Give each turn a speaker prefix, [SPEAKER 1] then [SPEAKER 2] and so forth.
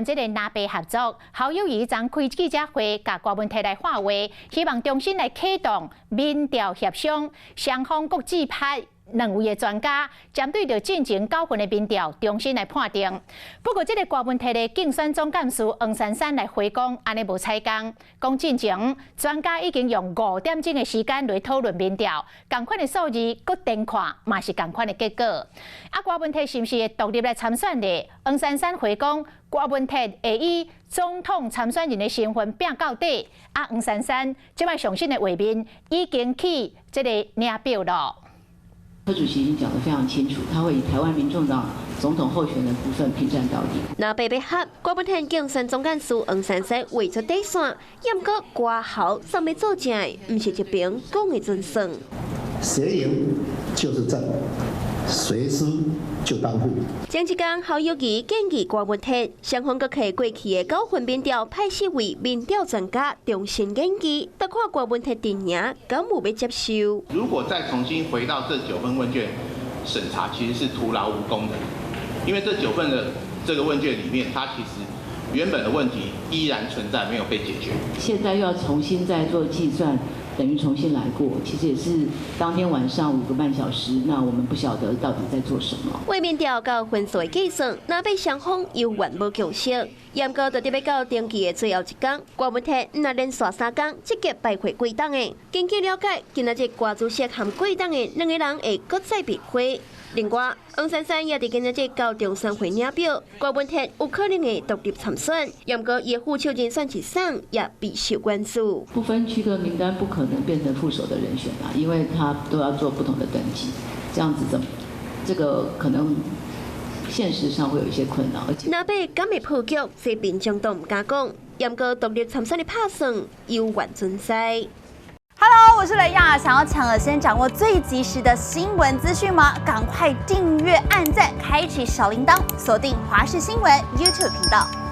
[SPEAKER 1] 這个藍白合作，侯友宜昨開記者會，共郭文鐵來喊話，希望重新來啟動民調協商，雙方各指派兩位的專家，針對著進前九份的民調重新來判定。不過，這个郭文鐵的競選總幹事黃珊珊來回講，按呢無採工，講進前專家已經用5點鐘的時間來討論民調，仝款的數字閣顛看，嘛是仝款的結果。啊，郭文鐵是毋是會獨立來參選呢？黃珊珊回講，郭文鐵會以總統參選人的身份拚到底。啊，黃珊珊這擺上新的畫面已經去這个領表了。
[SPEAKER 2] 柯主席已經講得非常清楚，他會以台灣民眾黨總統候選人部分拼戰到底。
[SPEAKER 3] 藍白欲合，郭文鐵競選總幹事黃珊珊畫出底線，毋過郭侯啥物做正，毋是一邊講的準算。
[SPEAKER 4] 誰贏就是戰，誰輸就當副。
[SPEAKER 3] 前一工侯友宜建議郭文鐵，雙方閣提過去的九份民調派四位民調專家重新研究，著看郭文鐵陣營敢有欲接受。
[SPEAKER 5] 如果再重新回到這九份問卷審查，其實是徒勞無功的，因為這九份的這個問卷裡面，它其實原本的問題依然存在，沒有被解決。
[SPEAKER 2] 現在又要重新再做計算，等於重新來過，其實也是當天晚上5個半小時，那我們不曉得到底在做什麼。
[SPEAKER 3] 為民調佮分數的計算，藍白雙方猶原無共識。毋過就佇欲到登記的最後一工，郭文鐵若連續3工積極拜會貴黨的。根據了解，今仔日郭主席和貴黨的兩个人會閣再密會。另外，黃珊珊也佇今仔日到中選會領表，郭文鐵有可能會獨立參選，毋過伊的副手人選是啥也備受關注。
[SPEAKER 2] 不分區的名單不可能變成副手的人選啊，因為他都要做不同的登記，這樣子怎麼這個可能現實上會有一些困擾。而且
[SPEAKER 3] 藍白敢會破局，這民眾都毋敢講。毋過獨立參選的拍算猶原存在。
[SPEAKER 6] Hello，我是雷亞，想要搶先掌握最及時的新聞資訊嗎？趕快訂閱、按讚、開啟小鈴鐺，鎖定華視新聞 YouTube 頻道。